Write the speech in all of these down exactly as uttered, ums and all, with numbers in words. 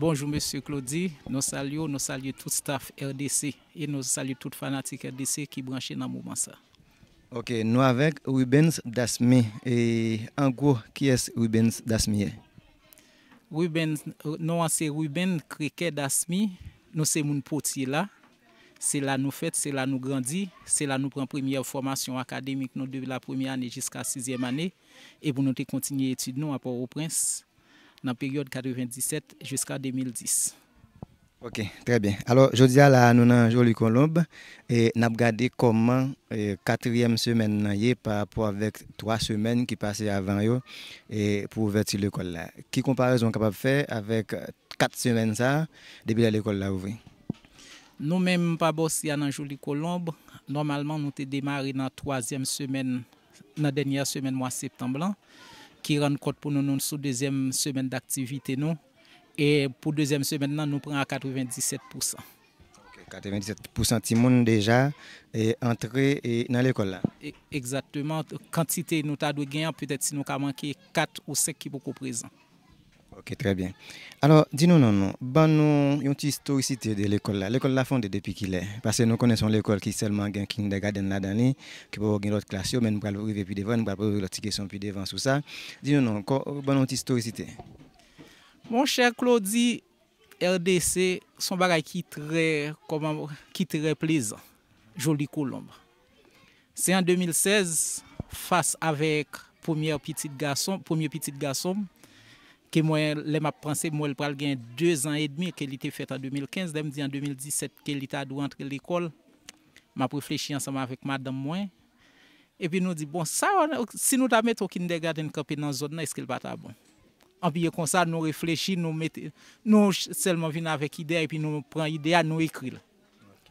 Bonjou, mesye Claudy. Nou salye w, nou salye tout staff R D C e nou salye tout fanatik R D C ki branche nan moman sa. Ok, nou avèk Rubens Dasmy. E an gwo, kiyès Rubens Dasmy ye? Rubens, non an se Ruben Krikè Dasmy. Nou se moun Potye la. Se la nou fèt, se la nou grandi, se la nou pran premyè fòmasyon akademik nou de la premyè ane jiska sizyèm ane. Epi nou te kontinye etid nou a Pòtoprens nan peryòd katrevenndisèt jiska de mil dis. Ok, trè byen. Alò, jodi a la, nou nan Joli Kolonb, e n ap gade kòman, e, katriyèm semèn nan ye pa rapò avèk twa semèn ki pase avan yo, e, pou ouvèti lekòl la. Ki konparezon w kapab fè avèk kat semèn sa a, depi lè lekòl la ouvri? Nou menm, pa bòs ya nan Joli Kolonb, nòmalman, nou te demare nan twazyèm semèn, nan dènyè semèn mwa septanm lan, ki rann kont pou nou, nou sou dezyèm semèn daktivite nou. E pou dezyèm semèn nan, nou pran a katrevenndisèt pousan. Ok, katrevenndisèt pousan timoun deja, e, antre, e, nan lekòl la. E, egzakteman, kantite nou ta dwe gen an, petèt si nou ka manke kat ou senk ki poko prezan. Ok, trè byen. Alò, di nou non, non. Ban nou yon ti istorisite de lekòl la. Lekòl la fonde depi kilè? Paske nou konnen se yon lekòl ki sèlman gen kindergarten ladan li, ki poko gen lòt klas yo, men nou pral rive pi devan, nou pral poze lòt ti kesyon pi devan sou sa. Di nou non, kò, ban nou yon ti istorisite. Monchè Claudy, R D C se yon bagay ki trè, kòman, ki trè plezan. Joli Kolonb. Se an de mil sèz, fas avèk premyè pitit gason, premye pitit gason m, ke mwen, lè m ap panse, m wè l pral gen de zan edmi, ke li te fèt an de mil kenz. Lè m di an de mil disèt ke li ta dwe antre lekòl, m ap reflechi ansanm avèk madanm mwen. Epi nou di, bon, sa, si nou ta mete yon kindergarten kanpe nan zòn nan, èske l pa ta bon? Anpi e konsa, nou reflechi, nou mete, nou sèlman vin avèk ide a, epi nou pran ide a, nou ekri l.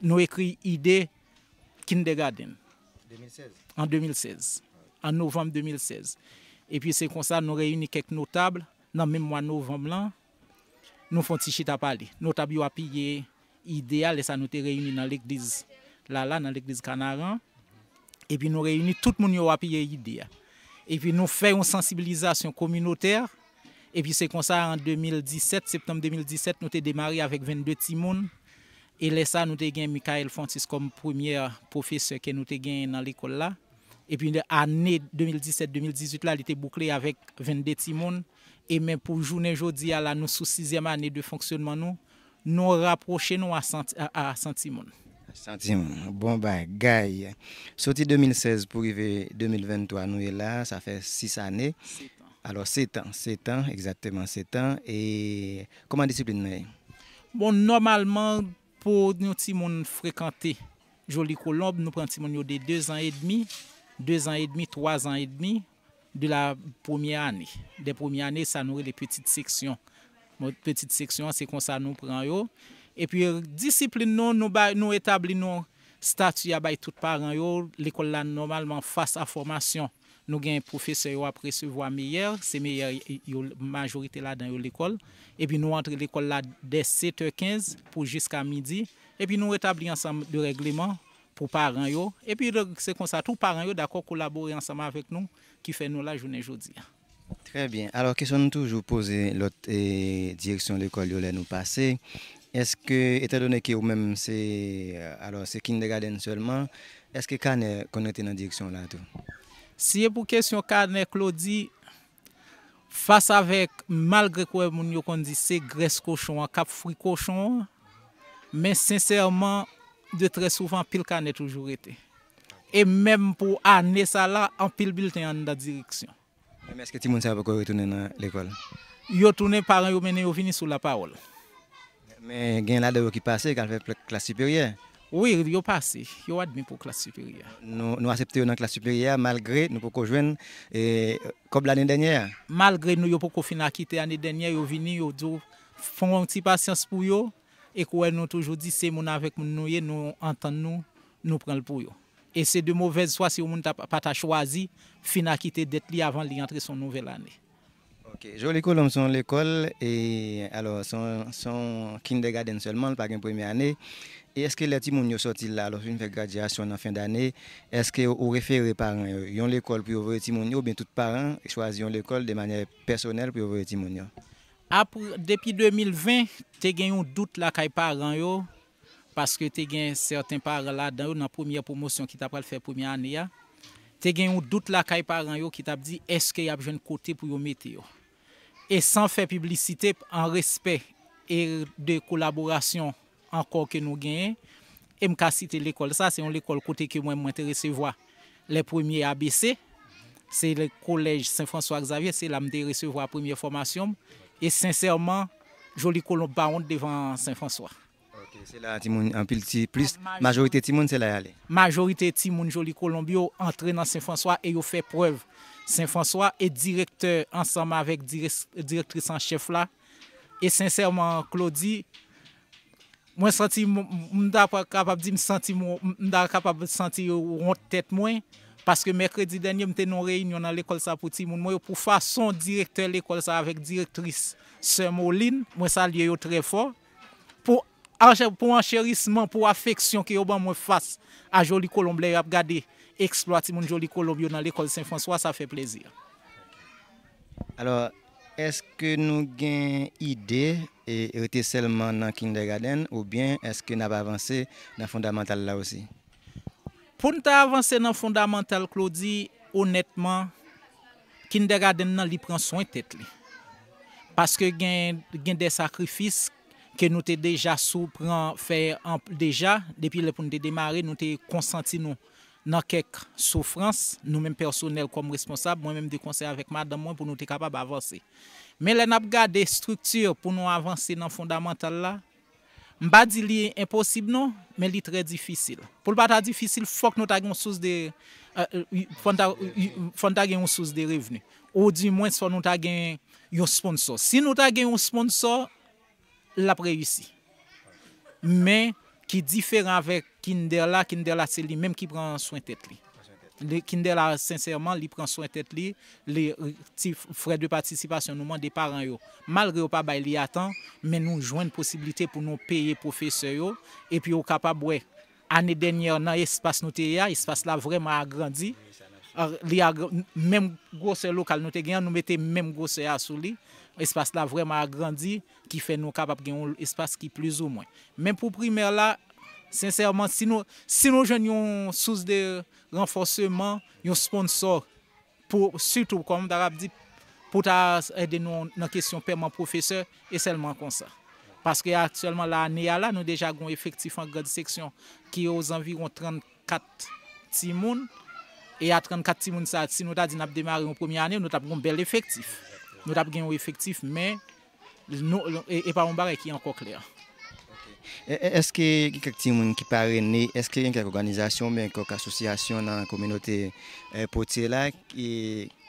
Nou ekri ide kindergarten. An de mil sèz. An novanm de mil sèz. Epi se konsa, nou reyini kèk notab nan menm mwa novanm lan. Nou fè yon ti chita pale. Notab yo apiye ide a, lè sa nou te reyini nan legliz la, la, nan legliz Kanaran. Epi nou reyini tout moun yo apiye ide a. Epi nou fè yon sansibilizasyon kominotè. Epi se konsa, an de mil disèt, septanm de mil disèt, nou te demare avèk vennde timoun. E lè sa, nou te gen Michael Francis kòm premyè pwofesè ke nou te genyen nan lekòl la. Epi ane de mil disèt, de mil dizuit la, li te boukle avèk vennde timoun. E men pou jounen jodi a la, nou sou sizyèm ane de fonksyonman nou, nou rapwoche nou a san, a, a san timoun. San timoun, bon bagay. Soti de mil sèz pou rive de mil venntwa, nou ye la, sa fè sis ane. Sèt an. Alò, sèt an, sèt an, egzakteman sèt an. E kòman disiplin nan ye? Bon, nòmalman, pou yon timoun frekante Joli Kolonb, nou pran timoun yo de de zan edmi, de zan edmi, twa zan edmi, de la premyè ane. De premyè ane, sa nou rele pitit seksyon. Bon, pitit seksyon an, se konsa nou pran yo. Epi, disiplin nou, nou bay, nou etabli nou stati a bay tout paran yo. Lekòl la, nòmalman, fas a fòmasyon, nou gen pwofesè yo ap resevwa meyè, se meyè yo, majorite ladan yo lekòl. Epi nou antre lekòl la dè sèt è kenz pou jiska midi. Epi nou etabli ansanm de règleman pou paran yo. Epi se konsa tou paran yo dakò kolabore ansanm avèk nou ki fè nou la jounen jodi a. Trè byen. Alò, kesyon nou toujou poze lòt, e, direksyon lekòl yo lè nou pase. Èske, etandone ke ou menm se, alò, se kindergarten sèlman, èske kanè konn rete nan direksyon w la tou? Si e pou kesyon kanè, Claudy, fas avèk, malgre ke w wè moun yo konn di se grès kochon an k ap fri kochon an, men sensèman, de trè souvan, anpil kanè toujou rete. E menm pou ane sa la, anpil bilten anndan direksyon. Men èske timoun sa yo poko retounen nan lekòl? Yo tounen, paran yo mennen yo vini sou lapawòl. Men gen ladan yo ki pase, k al fè pl-, klas siperyè. Wi, yo pase, yo admi pou klas siperyè. Nou, nou aksepte yo nan klas siperyè a, malgre nou poko jwenn, e, kòb lane dènyè a. Malgre nou, yo poko fin akite ane dènyè, yo vini, yo di w, fè yon ti pasyans pou yo, e k wè nou toujou di se moun avèk moun nou ye, nou antann nou, nou pran l pou yo. E se de movèz fwa si yon moun ta, pa ta chwazi fin akite dèt li avan li antre sou yon nouvèl ane. Ok, Joli Kolonb se yon lekòl, e, alò, se yon, se yon kindergarten sèlman, li pa gen premye ane. E èske lè timoun yo sòti la, alò, fin fè gradyasyon nan fen dane, èske ou refere paran yo yon lekòl pou yo voye timoun yo, oubyen tout paran chwazi yon lekòl de manyè pèsonèl pou yo voye timoun yo? Apre, depi de mil ven, te gen yon dout lakay paran yo, paske te gen sèten paran ladan yo nan premyè pwomosyon ki ta pral fè premyè ane a. Te gen yon dout lakay paran yo ki t ap di èske y ap jwenn kote pou yo mete yo. E san fè piblisite, an respè e de kolaborasyon ankò ke nou genyen, e m ka site lekòl sa, se yon lekòl kote ke mwen, mwen te resevwa lè premye A B C, se le kolèj Sen Franswa Xavier, se la m te resevwa premyè fòmasyon m, e sensèman, Joli Kolonb pa wont devan Sen Franswa. Ok, se la timoun, anpil ti, plis, majorite timoun, se la y ale. Majorite timoun Joli Kolonb yo antre nan Sen Franswa e yo fè prèv Sen Franswa e direktè ansanm avèk dirès-, direktris an chèf la. E sensèman, Claudy, mwen santi m, m ta pa kapab di m santi m, m ta kapab santi wont tèt mwen, paske mèkredi dènye m te nan yon reyinyon nan lekòl sa pou timoun mwen yo, pou fason direktè lekòl sa avèk direktris sè Moline, mwen salye yo trè fò, pou, pou ancherisman, pou afeksyon ke yo ban mwen fas a Joli Kolonb lè y ap gade eksplwa timoun Joli Kolonb yo nan lekòl Sen Franswa, sa fè plezi. Alò, èske nou gen ide e rete sèlman nan kindergarten oubyen èske n ap avanse nan fondamantal la osi? Pou n ta avanse nan fondamantal, Claudy, onètman, kindergarten nan li pran swen tèt li. Paske gen, gen de sakrifis ke nou te deja sou pran fè an, deja, depi lè pou n te demare, nou te konsanti nou nan kèk soufrans, nou menm pèsonèl kòm responsab, mwen menm de konsèy avèk madanm mwen pou nou te kapab avanse. Men lè n ap gade estrikti pou nou avanse nan fondamantal la, m pa di li enposib non, men li trè difisil. Pou l pa ta difisil, fòk nou ta gen yon sous de, euh, euh, fò n ta, fò n ta gen yon sous de revni. Ou di mwens fò nou ta gen yon sponsò. Si nou ta gen yon sponsò, l ap reyisi. Men, ki diferan avèk Kinder la, Kinder la se li menm ki pran swen tèt li. Li, Kinder la, sensèman, li pran swen tèt li, li, ti frè de patisipasyon nou mande paran yo. Malgre yo pa bay li a tan, men nou jwenn posiblite pou nou peye pwofesè yo, epi yo kapab wè. Ane dènyè, nan espas nou te ye a, espas la vrèman agrandi. A, li agr-, menm gwosè lokal nou te gen an, nou mete menm gwosè a sou li. Espas la vrèman agrandi, ki fè nou kapab gen yon espas ki plizoumwen. Men pou primè la, sensèman, si nou, si nou jwenn yon sous de ranfòseman, yon sponsò, pou, sitou, kòm m ta kab di, pou ta ede nou nan kesyon pèman pwofesè, e sèlman konsa. Paske aktyèlman, la, ane a la, nou deja gen yon efektif an grande section ki ozanviwon trannkat timoun. E a trannkat timoun sa, si nou ta di n ap demare yon premye ane, nou t ap gen yon bèl efektif. Nou t ap gen yon efektif, men nou, e, e pa yon bagay ki ankò klè. E, e, èske gen kèk timoun ki parene? Èske gen kèk òganizasyon oubyen kèk asosyasyon nan kominote, e, Potye la ki,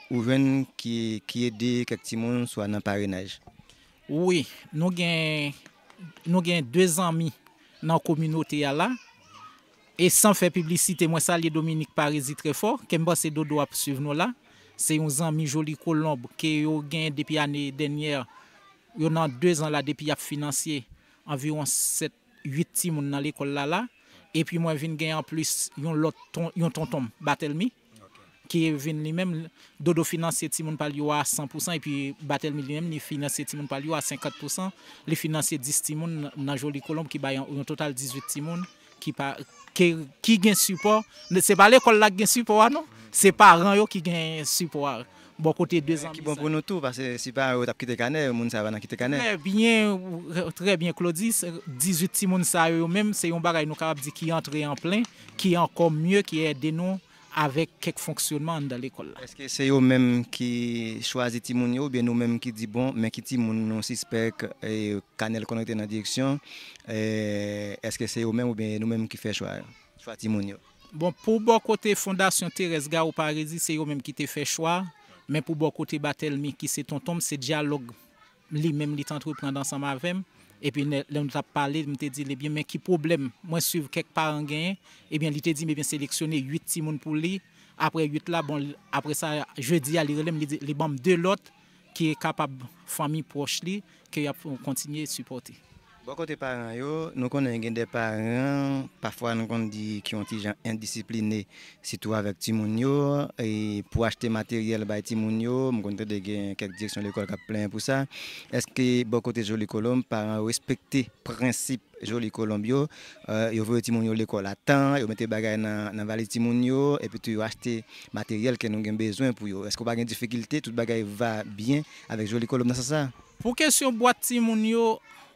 ou jwenn ki, ki ede kèk timoun swa nan parenaj? Wi, nou gen, nou gen de zanmi nan kominote a la. E san fè piblisite, mwen salye Dominique Parizi trè fò, ke m panse Dodo ap swiv nou la. Se yon zanmi Joli Kolonb ke yo gen depi ane dènyè. Yo nan de zan la depi y ap finanse anviwon sèt, uit timoun nan lekòl la la. Epi mwen vin gen anplis yon lòt ton, yon tonton m, Batèlmi, ki vin li menm, Dodo finanse timoun pa l yo a san pousan, epi Batèlmi li menm, li finanse timoun pa l yo a senkant pousan. Li finanse dis timoun nan, nan Joli Kolonb ki bay yon, yon total dizuit timoun ki pa, ki, ki gen sipò. Se pa lekòl la ki gen sipò a non, se paran yo ki gen sipò a. Bò kote de zanmi sa. Ki bon pou nou tou, paske si pa yo t ap kite kanè, moun sa yo pa nan kite kanè. Trè byen, trè byen, Claudy. Dizuit timoun sa yo, yo menm, se yon bagay nou kapab di ki antre an plen, ki ankò mye, ki ede nou avèk kèk fonksyonman anndan lekòl la. Èske se yo menm ki chwazi timoun yo, oubyen nou menm ki di, bon, men ki timoun nou sispèk, e, kanè l konn rete nan direksyon, e, èske se yo menm oubyen nou menm ki fè chwa, chwa timoun yo? Bon, pou bò kote Fondasyon Thérèse Garou Parizi, se yo menm ki te fè chwa, men pou bò kote Batèlmi, ki se tonton m, se dyalòg li menm li t antreprann ansanm avè m. Epi lè, lè nou t ap pale, m te di l, ebyen, men ki pwoblèm mwen swiv kèk paran genyen? Ebyen, li te di m, ebyen, seleksyone uit timoun pou li. Apre uit la, bon, apre sa, jedi a, li rele m, li di, li ban m de lòt ki kapab fanmi pwòch li, ke y ap kontinye sipòte. Bò kote paran yo, nou konnen gen de paran, pafwa nou konn di ki yon ti jan endisipline, sitou avèk timoun yo, e pou achte materyèl bay timoun yo, m konn tande gen kèk direksyon lekòl k ap plenyen pou sa. Èske bò kote Joli Kolonb, paran yo respekte prensip Joli Kolonb yo, eh, yo voye timoun yo lekòl a tan, yo mete bagay nan, nan valiz timoun yo, epi tou yo achte materyèl ke nou gen bezwen pou yo? Èske w pa gen difikilte, tout bagay va byen avèk Joli Kolonb nan sans sa? Pou kesyon bwat timoun yo,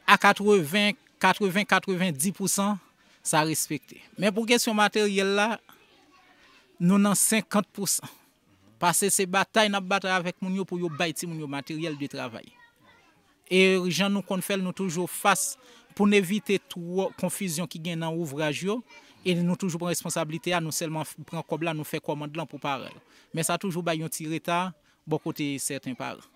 a katreven, katreven, katreven di pousan, sa respekte. Men pou kesyon materyèl la, nou nan senkant pousan. Paske se batay n ap batay avèk moun yo pou yo bay timoun yo materyèl de travay. E jan nou konn fè l, nou toujou fas pou n evite twò konfizyon ki gen nan ouvraj yo, e nou toujou pran responsablite a, nou sèlman f-, pran kòb la, nou fè kòmand lan pou paran yo. Men sa toujou bay yon ti reta bò kote sèten paran.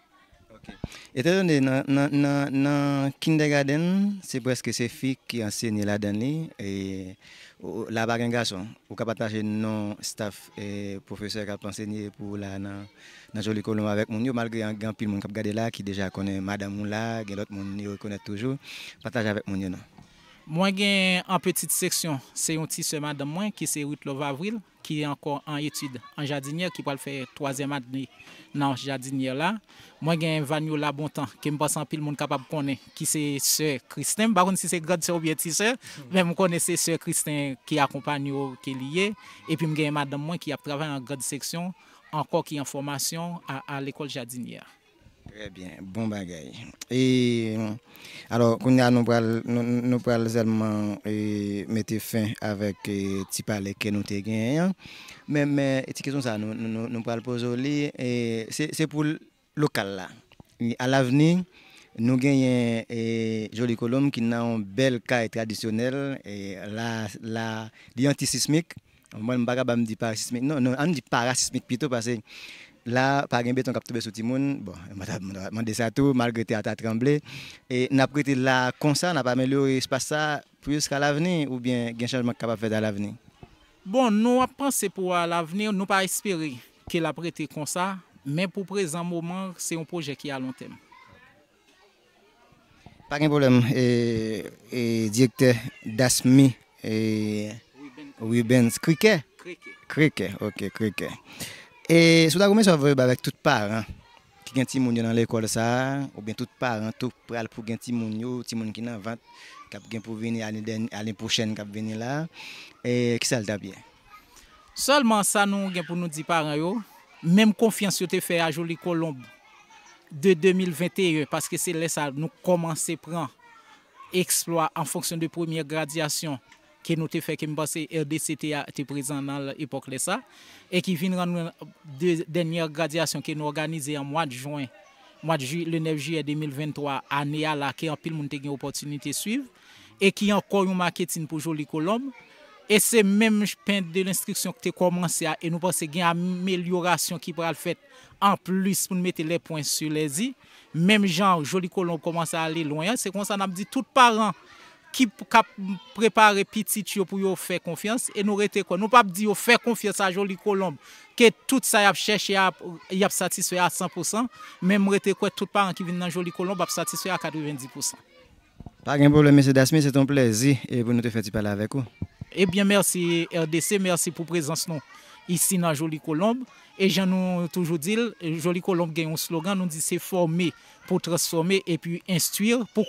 Ok. Etandone nan, nan, nan, nan kindergarten, se prèske se fi ki ansenye ladan li, e, o, o, la pa gen gason. Ou ka pataje non staff, e, pwofesè k ap ansenye pou ou la nan, nan Joli Kolonb avèk moun yo, malgre an-, gen anpil moun k ap gade la ki deja konnen madanm ou la, gen lòt moun yo rekonèt toujou. Pataje avèk moun yo non. Mwen gen an pitit seksyon, se yon ti sè madanm mwen ki se Ruth Love Avril, ki ankò an etid an jadinyè, ki pral fè twazyèm ane nan jadinyè la. Mwen gen Vanyola Bontan, ke m panse anpil moun kapab konnen, ki se sè Kristen. M pa konn si se grand sè oubyen ti sè, men m konnen se sè Kristen ki akonpanye w ke li ye. Epi m gen madanm mwen ki ap travay an grand seksyon, ankò ki an fòmasyon a, a lekòl jadinyè a. Trè byen, bon bagay. E, alò, kounye a nou pral, nou, nou pral sèlman, e, mete fen avèk, e, ti pale ke nou te genyen an. Men, men, ti kesyon sa, nou, nou, nou, nou pral poze w li, e, se, se pou l-, lokal la. E, alavni, nou genyen, e, Joli Kolonb ki nan yon bèl kay tradisyonèl, e, la, la, li antisismik. Mwen, m pa ka ba m di parasismik. Non, non, ann di parasismik pito, paske la, pa gen beton k ap tonbe sou timoun. Bon, mwen ta, mwen ta mande sa tou, malgre tè a ta tranble. E n ap rete la konsa, n ap amelyore espas sa, jiskalavni, oubyen gen chanjman k kapab fèt alavni? Bon, nou ap panse pou alavni, nou pa espere ke l ap rete konsa, men pou prezan moman, se yon pwojè ki a lon tèm. Pa gen pwoblèm. E, e, direktè Dasmi, e, Rubens Krikè? Krikè. Krikè, ok, Krikè. E si w ta gen yon mesaj w ap voye ba avèk tout paran ki gen timoun yo nan lekòl sa a, oubyen tout paran tou pral pou gen timoun yo, timoun ki nan vant, k ap gen pou vini ane dèny-, ane pwochèn k ap vini la, e, kisa l t ap ye? Sèlman sa nou gen pou nou di paran yo, menm konfyans yo te fè a Joli Kolonb de de mil venteyen, paske se lè sa nou kòmanse pran eksplwa an fonksyon de premyè gradyasyon ke nou te fè, ke m panse R D C te a, te prezan nan epòk lè sa, e ki vin rann mwen de dènyè gradyasyon ke nou òganize an mwa de jen, mwa de ji-, le nèf jiyè de mil venntwa, ane a la, ke anpil moun te gen opòtinite swiv, e ki ankò yon maketin pou Joli Kolonb. E se menm pen de lenstriksyon ki te kòmanse a, e nou panse gen amelyorasyon ki pral fèt anplis pou n mete les points sur les i. Menm jan Joli Kolonb kòmanse ale lwen an, se konsa n ap di tout paran ki p-, k ap prepare pitit yo pou yo fè konfyans, e nou rete kwè. Nou p ap di yo fè konfyans a Joli Kolonb, ke tout sa y ap chèche a, y ap satisfè a san pou san, men m rete kwè tout paran ki vin nan Joli Kolonb ap satisfè a katrevenndis pou san. Pa gen pwoblèm, mesye Dasmi, se te yon plèzi, e pou nou te fè ti pale avèk ou. Ebyen, mèsi R D C, mèsi pou prezans nou isi nan Joli Kolonb. E jan nou toujou di l, Joli Kolonb gen yon slogan, nou di se fòme pou transfòme epi enstwi pou